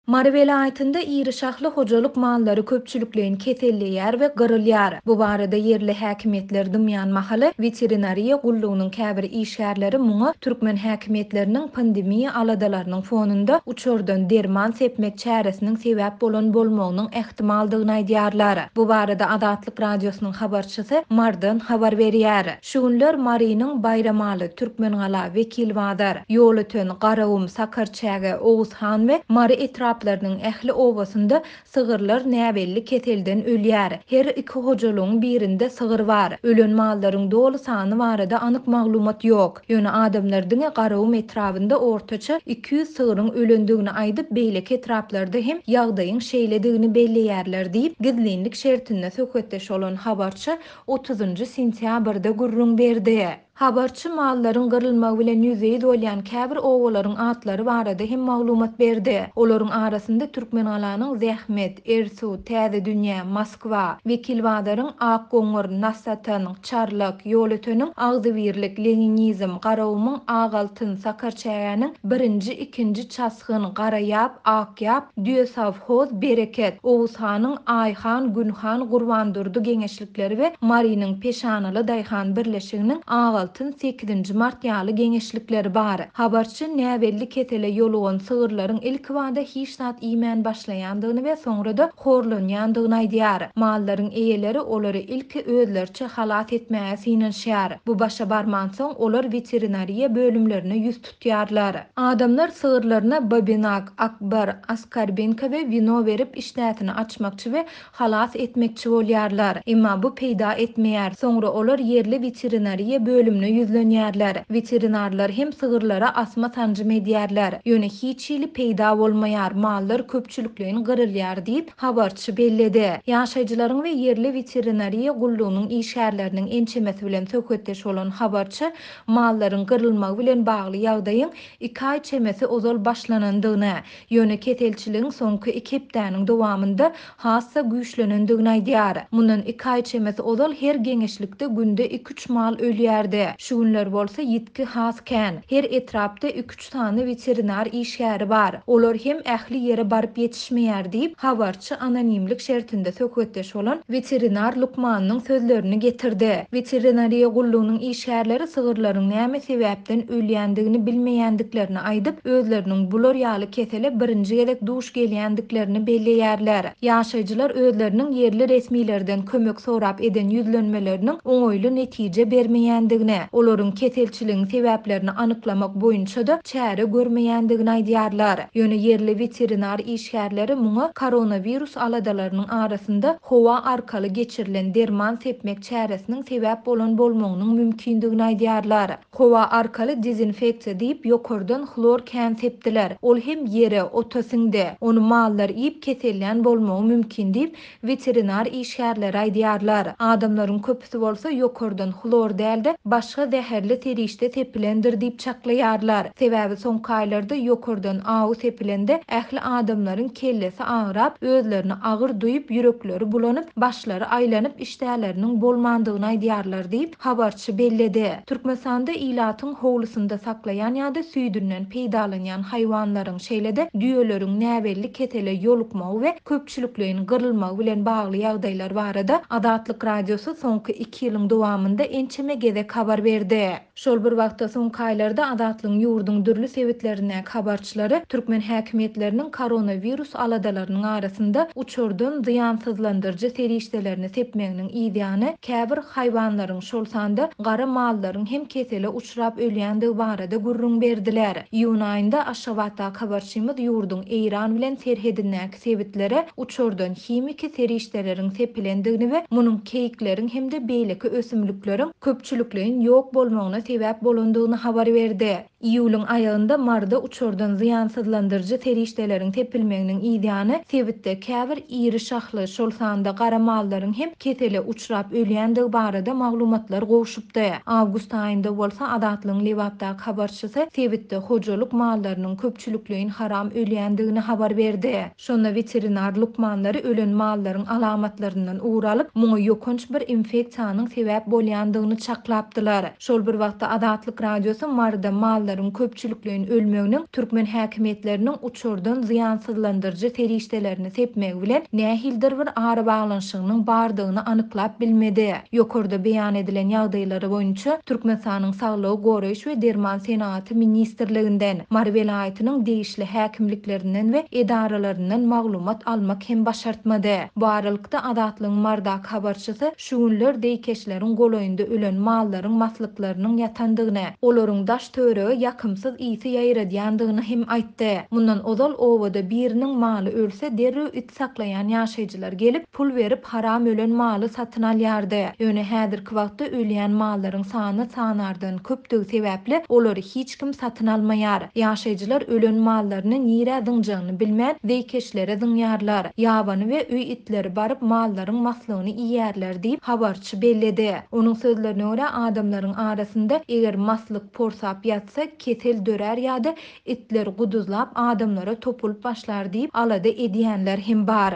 Mary welaýatynda iri şahly hojalyk mallary köpçülikleýin keselleýär we gyrylýar. Bu barada ýerli häkimiýetler dymýan mahaly, weterinariýa gullugynyň käbir işgärleri muňa türkmen häkimiýetleriniň pandemiýa aladalarynyň fonunda uçardan derman sepmek çäresiniň sebäp bolan bolmagynyň ähtimaldygyny aýdýarlar. Bu barada Azatlyk Radiosynyň habarçysy Marydan habar berýär. Şu günler Marynyň Baýramaly, Türkmengala, Wekilbazar, Ýolöten, Garagum, Sakarçäge, Oguzhan we Mary etraplarynyň ähli obasynda sygyrlar näbelli keselden ölýär. Her iki hojalygyň birinde sygyr bar. Ölen mallaryň doly sany barada anyk maglumat ýok. Ýöne adamlar diňe Garagum etrabynda ortaça 200 sygryň ölendigini aýdyp, beýleki etraplarda hem ýagdaýyň şeýledigini belleýärler diýip, gizlinlik şertinde söhbetdeş bolan habarçy otuzynjy sentýabrda gürrüň berdi. Habarçy mallaryň gyrylmagy bilen ýüzbe-ýüz bolýan käbir obalaryň atlary barada hem maglumat berdi. Olaryň arasynda Türkmengalanyň Zähmet, Ersu, Täze dünýä, Moskwa, Wekilbazaryň Akgoňur, Nasatan, Çarlak, Ýolöteniň Agzybirlik, Leninizm, Garagumuň Agaltyn, Sakarçägäniň Birinji, Ikinji Çasgyn, Garaýap, Akýap, Düýesowhoz, Bereket, Oguzhanyň Aýhan, Günhan, Gurbandurdy geňeşlikleri we Marynyň Peşanaly daýhan birleşiginiň Agaltyn, Sekizinji mart ýaly geňeşlikleri bar. Habarçy näbelli kesele ýolugan sygyrlaryň ilkibada hiç zat iýmän başlaýandygyny we soňra-da horlanýandygyny aýdýar. Mallaryň eýeleri olary ilki özleriçe halas etmäge synanyşýar. Bu başa barmansoň, olar weterinariýa bölümlerine ýüz tutýarlar. Adamlar sygyrlaryna babinak, akbar, askarbinka we wino berip işdäsini açmakçy we halas etmekçi bolýarlar. Emma bu peýda etmeýär. Soňra olar ýerli weterinariýa bölümine ýüzlenýärler. Weterinarlar hem sygyrlara asma sanjym edýärler. Ýöne hiç hili peýda bolmaýar, mallar köpçülikleýin gyrylýar diýip, habarçy belledi. Ýaşaýjylaryň we ýerli weterinariýa gullugynyň işgärleriniň ençemesi bilen söhbetdeş bolan habarçy mallaryň gyrylmagy bilen bagly ýagdaýyň iki aý çemesi ozal başlanandygyny, ýöne keselçiligiň soňky iki hepdäniň dowamynda has-da güýçlenendigini aýdýar. Mundan iki aý çemesi ozal her geňeşlikde günde iki-üç mal ölýärdi. Şu günler bolsa ýitgi has kän. Her etrapda iki-üç sany weterinar işgäri bar. Olar hem ähli ýere baryp ýetişmeýär diýip, habarçy anonimlik şertinde söhbetdeş bolan weterinar lukmanynyň sözlerini getirdi. Weterinariýa gullugynyň işgärleri sygyrlaryň näme sebäpden ölýändigini bilmeýändiklerini aýdyp, özleriniň bular ýaly kesele birinji gezek duş gelýändiklerini belleýärler. Ýaşaýjylar özleriniň ýerli resmilerden kömek sorap eden ýüzlenmeleriniň oňaýly netije bermeýändigini, olaryň keselçiligiň sebäplerini anyklamak boýunça-da çäre görmeýändigini aýdýarlar. Ýöne ýerli weterinar işgärleri muňa koronawirus aladalarynyň arasynda howa arkaly geçirilen derman sepmek çäresiniň sebäp bolan bolmagynyň mümkindigini aýdýarlar. Howa arkaly dezinfeksiýa diýip ýokardan hlor kän sepdiler. Ol hem ýere, ota siňdi. Ony mallar iýip kesellän bolmagy mümkin diýip, weterinar işgärleri aýdýarlar. Adamlaryň köpüsi bolsa ýokardan hlor däl-de, başga zäherli serişde sepilendir diýip çaklaýarlar. Sebäbi soňky aýlarda ýokardan awy sepilende ähli adamlaryň kellesi agrap, özlerini agyr duýup, ýürekleri bulanyp, başlary aýlanyp, işdäleriniň bolmandygyny aýdýarlar diýip, habarçy belledi. Türkmenistanda ilatyň howlusynda saklaýan ýa-da süýdünden peýdalanýan haýwanlaryň, şeýle-de düýeleriň näbelli kesele ýolukmagy we köpçülikleýin gyrylmagy bilen bagly ýagdaýlar barada Azatlyk Radiosy soňky iki ýylyň dowamynda ençeme gezek habar berdi. Şol bir wagtda, soňky aýlarda Azatlygyň ýurduň dürli sebitlerindäki habarçylary türkmen häkimiýetleriniň koronawirus aladalarynyň arasynda uçardan zyýansyzlandyryjy serişdelerini sepmeginiň yzýany käbir haýwanlaryň, şol sanda gara mallaryň hem kesele uçrap ölýändigi barada gürrüň berdiler. Iýun aýynda Aşgabatdaky habarçymyz ýurduň Eýran bilen serhedindäki sebitlere uçardan himiki serişdeleriň sepilendigini we munuň keýikleriň hem-de beýleki ösümlikleriň köpçülikleýin ýok bolmagyna sebäp bolandygyny habar berdi. Iýulyň aýagynda Maryda uçardan zyýansyzlandyryjy serişdeleriň sepilmeginiň yzýany sebitde käbir iri şahly, şol sanda gara mallaryň hem kesele uçrap ölýändigi barada maglumatlar gowşupdy. Awgust aýynda bolsa Azatlygyň Lebapdaky habarçysy sebitde hojalyk mallarynyň köpçülikleýin haram ölýändigini habar berdi. Şonda weterinar lukmanlary ölen mallaryň alamatlaryndan ugur alyp, muňa ýokanç bir infeksiýanyň sebäp bolýandygyny çaklapdylar. Şol bir wagtda Azatlyk Radiosy Maryda mallaryň. mallaryň köpçülikleýin ölmeginiň türkmen häkimiýetleriniň uçardan zyýansyzlandyryjy serişdelerini sepmegi bilen nähilidir bir arabaglanyşygynyň bardygyny anyklap bilmedi. Ýokarda beýan edilen ýagdaýlary boýunça Türkmenistanyň Saglygy goraýyş we derman senagaty ministrliginden, Mary welaýatynyň degişli häkimliklerinden we edaralaryndan maglumat almak hem başartmady. Bu aralykda, Azatlygyň Marydaky habarçysy şu günler zeýkeşleriň golaýynda ölen mallaryň maslyklarynyň ýatandygyny, olaryň daş-töwerege ýakymsyz ysy ýaýradýandygyny hem aýtdy. Mundan ozal obada biriniň maly ölse derrew it saklaýan ýaşaýjylar gelip, pul berip haram ölen maly satyn alýardy. Ýöne häzirki wagtda ölýän mallaryň sany sanardan köpdügi sebäpli olary hiç kim satyn almaýar. Ýaşaýjylar ölen mallaryny nirä zyňjagyny bilmän, zeýkeşlere zyňýarlar. Ýabany we öý itleri baryp mallaryň maslygyny iýýärler diýip, habarçy belledi. Onuň sözlerine görä, adamlaryň arasynda eger maslyk porsap ýatsa, kesel dörär ýa-da itler guduzlap adamlara topulyp başlar diýip alada edýänler hem bar.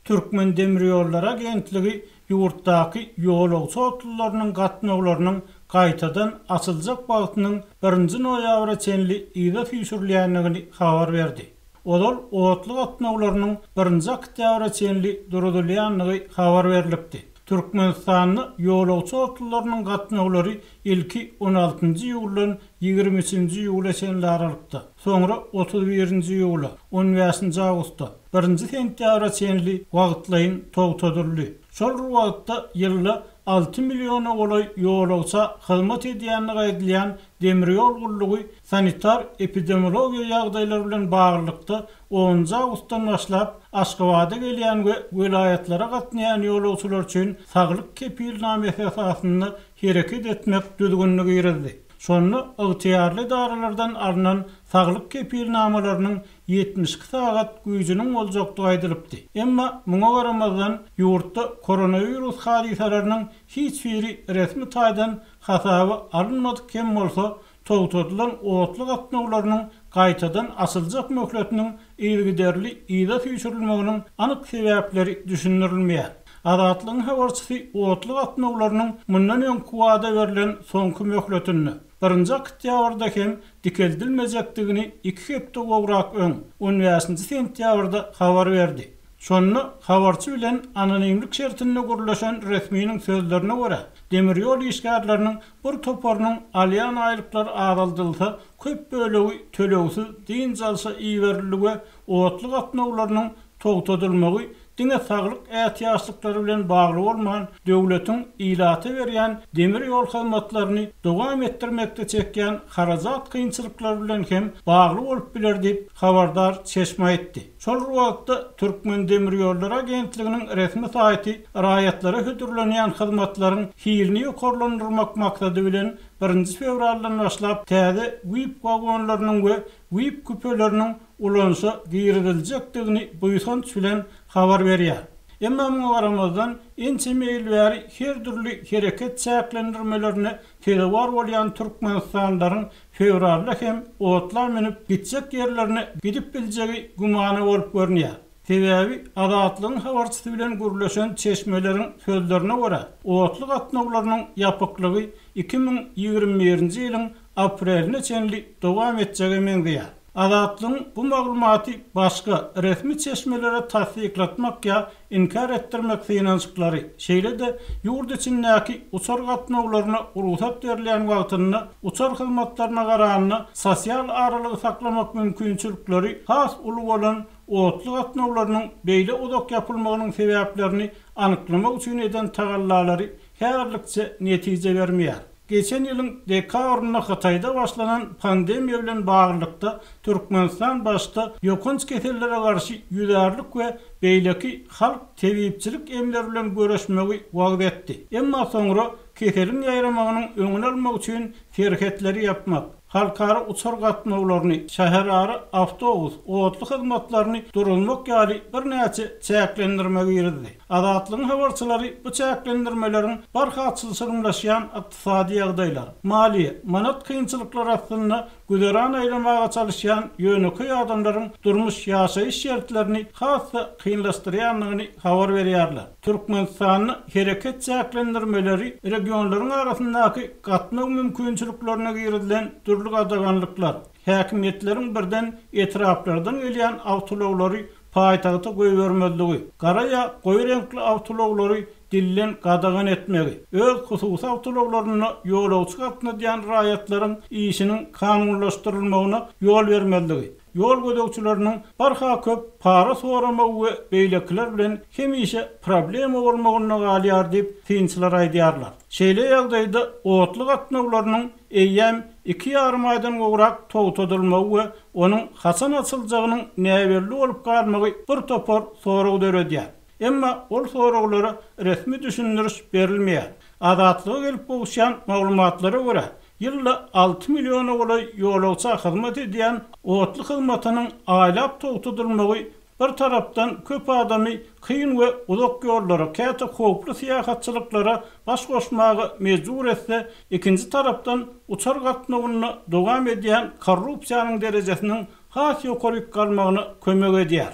Türkmendemirýollary agentligi ýurtdaky ýolagçy otlularynyň gatnawlarynyň gaýtadan açyljak wagtynyň birinji noýabra çenli yza süýşürilýändigini habar berdi. Ozal otly gatnawlarynyň birinji oktýabra çenli duruzylýandygy habar berlipdi. Türkmenistanda ýolagçy otlularynyň gatnawlary ilki on altynjy iýuldan 23 üçünji iýula çenli aralykda, soňra 31 nji iýula, on bäşinji awgusta, birinji sentýabra çenli wagtlaýyn togtadyldy. Şol bir wagtda, ýylda 6 milliona golaý ýolagça hyzmat edýändigi aýdylýan demir ýol gullugy sanitar-epidemiologiýa ýagdaýlary bilen baglylykda onunjy awgustdan başlap Aşgabada gelýän we welaýatlara gatnaýan ýolagçylar üçin saglyk kepilnamesi esasynda hereket etmek düzgünini girizdi. Şonda ygtyýarly edaralardan alnan saglyk kepilnamalarynyň 72 sagat güýjüniň boljakdygy aýdylypdy. Emma muňa garamazdan, ýurtda koronawirus hadysalarynyň hiç biri resmi taýdan hasaba alynmadyk hem bolsa, togtadylan otly gatnawlarynyň gaýtadan açyljak möhletiniň yzygiderli yza süýşürilmeginiň anyk sebäpleri düşündirilmeýär. Azatlygyň habarçysy otly gatnawlarynyň mundan öňki wada berlen soňky möhletinde, birinji oktýabrda hem dikeldilmejekdigini iki hepde gowrak öň, on bäşinji sentýabrda habar berdi. Şonda habarçy bilen anonimlik şertinde gürleşen resminiň sözlerine görä, demir ýol işgärleriniň bir toparynyň alýan aýlyklary azaldylsa, köp bölegi tölegsiz dynç alşa iberildi we otly gatnawlarynyň togtadylmagy diňe saglyk ätiýaçlyklary bilen bagly bolman, döwletiň ilata berýän demir ýol hyzmatlaryny dowam etdirmekde çekýän harajat kynçylyklary bilen hem bagly bolup biler diýip, habardar çeşme aýtdy. Şol bir wagtda, Türkmendemirýollary agentliginiň resmi saýty raýatlara hödürlenýän hyzmatlaryň hilini ýokarlandyrmak maksady bilen, birinji fewraldan başlap täze VIP wagonlarynyň we VIP küpeleriniň ulanyşa giriziljekdigini buýsanç bilen habar berýär. Emma muňa garamazdan, ençeme ýyl bäri her dürli hereket çäklendirmelerine sezewar bolýan türkmenistanlylaryň fewralda hem otla münüp gitjek ýerlerine gidip biljegi gümana bolup görünýär. Sebäbi Azatlygyň habarçysy bilen gürleşen çeşmeleriň sözlerine görä, otly gatnawlarynyň ýapyklygy 2021-nji ýylyň apreline çenli dowam etjege meňzeýär. Azatlygyň bu maglumaty başga resmi çeşmelere tassyklatmak ýa inkär etdirmek synanyşyklary, şeýle-de ýurt içindäki uçar gatnawlaryna rugsat berilýän wagtynda uçar hyzmatlaryna garanda sosial aralygy saklamak mümkinçilikleri has uly bolan otly gatnawlarynyň beýle uzak ýapylmagynyň sebäplerini anyklamak üçin eden tagallalary häzirlikçe netije bermeýär. Geçen ýylyň dekabrynda Hytaýda başlanan pandemiýa bilen baglylykda, Türkmenistan başda ýokanç kesellere garşy ýüzärlik we beýleki halk tebipçilik emleri bilen göreşmegi wagyz etdi. Emma soňra keseliň ýaýramagynyň öňüni almak üçin serhetleri ýapmak, halkara uçar gatnawlaryny, şäherara awtobus, otly hyzmatlaryny duruzmak ýaly birnäçe çäklendirme girizdi. Azatlygyň habarçylary bu çäklendirmeleriň barha çylşyrymlaşýan ykdysady ýagdaýlar, maliýe, manat kynçylyklary astynda güzeran aýlamaga çalyşýan ýönekeý adamlaryň durmuş-ýaşaýyş şertlerini has-da kynlaşdyrýandygyny habar berýärler. Türkmenistanda hereket çäklendirmeleri regionlaryň arasyndaky gatnaw mümkinçiliklerine girizilen dürli gadaganlyklar, häkimiýetleriň birden etraplardan gelýän awtoulaglary paýtagta goýbermezligi, gara ýa goýy reňkli awtoulaglary dilden gadagan etmegi, öz hususy awtoulaglarynda ýolagçy gatnadýan raýatlaryň işiniň kanunlaşdyrylmagyna ýol bermezligi, ýol gözegçileriniň barha köp para soramagy we beýlekiler bilen hemişe problema bolmagynda galýar diýip, synçylar aýdýarlar. Şeýle ýagdaýda otly gatnawlarynyň eýýäm iki ýarym aýdan gowrak togtadylmagy we onuň haçan açyljagynyň näbelli bolup galmagy bir topar sorag döredýär. Emma ol soraglara resmi düşündiriş berilmeýär. Azatlyga gelip gowuşýan maglumatlara görä, ýylda alty milliona golaý ýolagça hyzmat edýän otly hyzmatynyň aýlap togtadylmagy bir tarapdan köp adamy kyn we uzak ýollara, käte howply syýahatçylyklara baş goşmaga mejbur etse, ikinji tarapdan uçar gatnawynda dowam edýän korrupsiýanyň derejesiniň has ýokaryk galmagyna kömek edýär.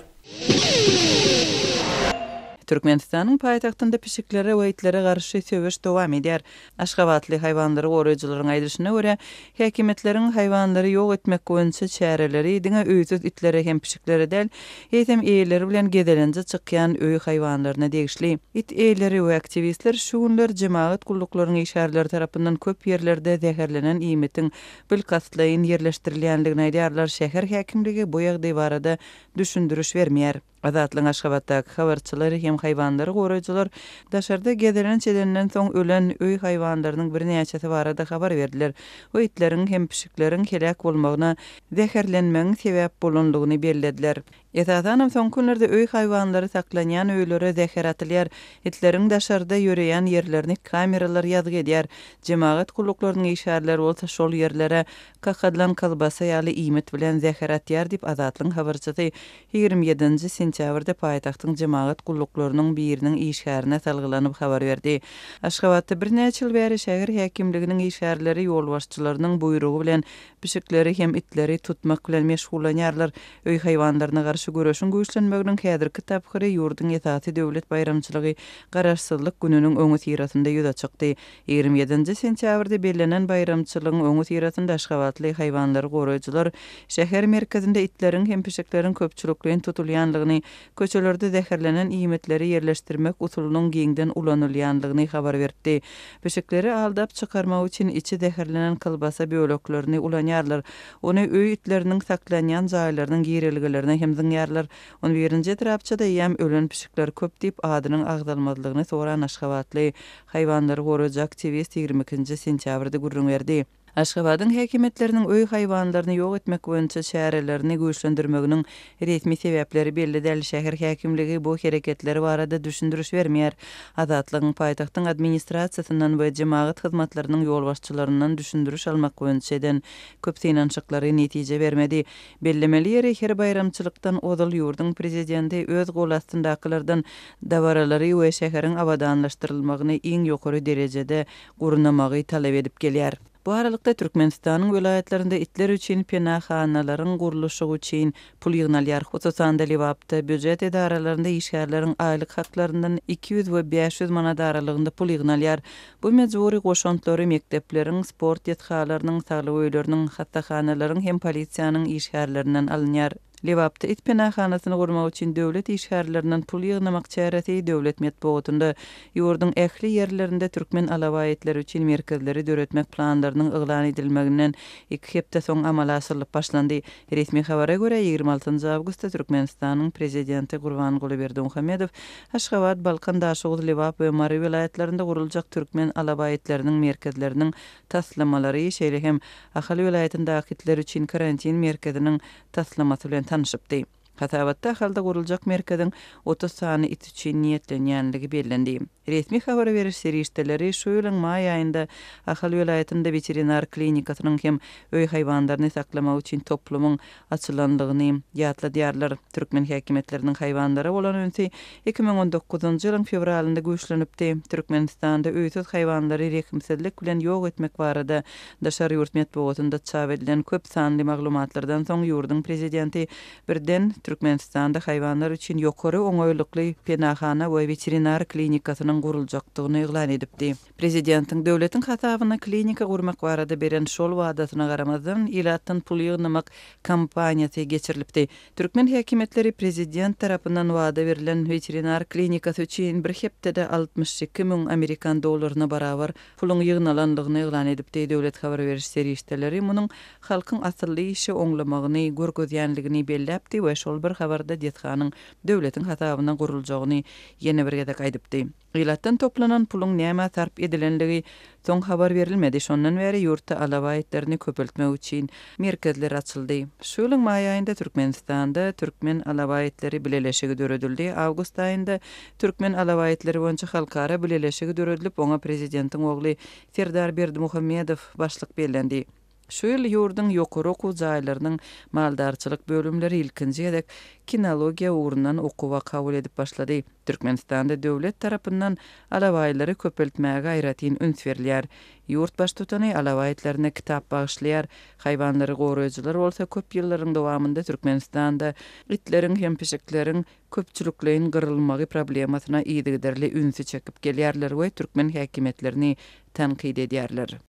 Türkmenistanyň paýtagtynda pişiklere we itlere garşy söweş dowam edýär. Aşgabatly haýwanlary goraýjylaryň aýdyşyna görä, häkimiýetleriň haýwanlary ýok etmek boýunça çäreleri diňe öýsüz itlere hem pişiklere däl, eýsem eýeleri bilen gezelenje çykýan öý haýwanlaryna degişli. It eýeleri we aktiwistler şu günler jemagat gulluklaryň işgärleri tarapyndan köp ýerlerde zäherlenen iýmitiň bilkastlaýyn ýerleşdirilýändigini aýdýarlar, şäher häkimligi bu ýagdaý barada düşündiriş bermeýär. Azatlygyň Aşgabatdaky habarçylary hem haýwanlary goraýjylar daşarda gezelenç edenden soň ölen öý haýwanlarynyň birnäçesi barada habar berdiler we itleriň hem pişikleriň heläk bolmagyna zäherlenmegiň sebäp bolandygyny bellediler. Esasanam soňky günlerde öý haýwanlary saklanýan öýlere zäher atylýar, itleriň daşarda ýöreýän ýerlerini kameralar ýazgy edýär, jemagat gulluklarynyň işgärleri bolsa şol ýerlere kakadylan kolbasa ýaly iýmit bilen zäher atýar diýip, Azatlygyň habarçysy 27-nji sentýabrda paýtagtyň jemagat gulluklarynyň biriniň işgärine salgylanyp habar berdi. Aşgabatda birnäçe ýyl bäri şäher häkimliginiň işgärleri ýolbaşçylarynyň buýrugy bilen pişikleri hem itleri tutmak bilen meşgullanýarlar. Öý haýwanlaryna garşy göreşiň güýçlenmeginiň häzirki tapgyry ýurduň esasy döwlet baýramçylygy Garaşsyzlyk gününiň öňüsyrasynda ýüze çykdy. 27-nji sentýabrda bellenen baýramçylygyň öňüsyrasynda aşgabatly haýwanlary goraýjylar şäher merkezinde itleriň hem pişikleriň köpçülikleýin tutulýandygyny, köçelerde zäherlenen iýmitleri ýerleşdirmek usulynyň giňden ulanylýandygyny habar beripdi. Pişikleri aldap çykarmak üçin içi zäherlenen kolbasa böleklerini ulanýarlar. Ony öý itleriniň saklanýan jaýlarynyň girelgelerine hem zyňýarlar. On birinji etrapçada eýýäm ölen pişikler köp diýip, adynyň agzalmazlygyny soran aşgabatly haýwanlary goraýjy aktiwist 22-nji sentýabrda gürrüň berdi. Aşgabadyň häkimiýetleriniň öý haýwanlaryny ýok etmek boýunça çärelerini güýçlendirmeginiň resmi sebäpleri belli däl, şäher häkimligi bu hereketleri barada düşündiriş bermeýär. Azatlygyň paýtagtyň administrasiýasyndan we jemagat hyzmatlarynyň ýolbaşçylaryndan düşündiriş almak boýunça eden köp synanyşyklary netije bermedi. Bellemeli ýeri, her baýramçylykdan ozal ýurduň prezidenti öz gol astyndakylardan dabaralary we şäheriň abadanlaşdyrylmagyny iň ýokary derejede gurnamagy talap edip gelýär. Bu aralykda, Türkmenistanyň welaýatlarynda itler üçin penahanalaryň gurluşygy üçin pul ýygnalýar. Hususan-da, Lebapda býujet edaralarynda işgärleriň aýlyk haklaryndan 200 we 500 manat aralygynda pul ýygnalýar. Bu mejbury goşantlary mekdepleriň, sport desgalarynyň, saglyk öýleriniň, hassahanalaryň hem polisiýanyň işgärlerinden alynýar. Lebapda it penahanasyny gurmak üçin döwlet işgärlerinden pul ýygnamak çäresi döwlet metbugatynda ýurduň ähli ýerlerinde türkmen alabaý itleri üçin merkezleri döretmek planlarynyň yglan edilmeginden iki hepde soň amala aşyrylyp başlandy. Resmi habara görä, 26 awgustda Türkmenistanyň Prezidenti Gurbanguly Berdimuhamedow Aşgabat, Balkan, Daşoguz, Lebap we Mary welaýatlarynda guruljak türkmen alabaý itleriniň merkezleriniň taslamalary, şeýle hem Ahal welaýatyndaky itler üçin karantin merkeziniň taslamasy bilen tanyşypdy. Hasabatda Ahalda guruljak merkeziň 30 sany it üçin niýetlenýänligi bellendi. Resmi habar beriş serişdeleri şu ýylyň maý aýynda Ahal welaýatynda weterinar klinikasynyň hem öý haýwanlaryny saklamak üçin toplumyň açylandygyny ýatladýarlar. Türkmen häkimiýetleriniň haýwanlara bolan ünsi 2019-njy ýylyň fewralynda güýçlenipdi. Türkmenistanda öýsüz haýwanlary rehimsizlik bilen ýok etmek barada daşary ýurt metbugatynda çap edilen köp sanly maglumatlardan soň ýurduň prezidenti birden Türkmenistanda haýwanlar üçin ýokary oňaýlykly penahana we weterinar klinikasynyň guruljakdygyny yglan edipdi. Prezidentiň döwletiň hasabyna klinika gurmak barada beren şol wadasyna garamazdan, ilatdan pul ýygnamak kampaniýasy geçirilipdi. Türkmen häkimiýetleri prezident tarapyndan wada berlen weterinar klinikasy üçin bir hepdede 62 müň amerikan dollaryna barabar puluň ýygnalandygyny yglan edipdi. Döwlet habar beriş serişdeleri munuň halkyň asylly işi oňlamagyny görkezýänligini belläpdi we şol bir habarda desganyň döwletiň hasabyna guruljagyny ýene bir gezek aýdypdy. Ilatdan toplanan puluň nämä sarp edilenligi soň habar berilmedi. Şondan bäri ýurtda alabaý itlerini köpeltmek üçin merkezler açyldy. Şu ýylyň maý aýynda Türkmenistanda Türkmen alabaý itleri bileleşigi döredildi. Awgust aýynda Türkmen alabaý itleri boýunça halkara bileleşigi döredilip, oňa prezidentiň ogly Serdar Berdimuhamedow başlyk bellendi. Şu ýyl ýurduň ýokary okuw jaýlarynyň maldarçylyk bölümleri ilkinji gezek kinologiýa ugrundan okuwa kabul edip başlady. Türkmenistanda döwlet tarapyndan alabaýlary köpeltmäge aýratyn üns berilýär. Ýurt baştutany alabaý itlerine kitap bagyşlaýar. Haýwanlary goraýjylar bolsa köp ýyllaryň dowamynda Türkmenistanda itleriň hem pişikleriň köpçülikleýin gyrylmagy problemasyna yzygiderli ünsi çekip gelýärler we türkmen häkimiýetlerini tankyt edýärler.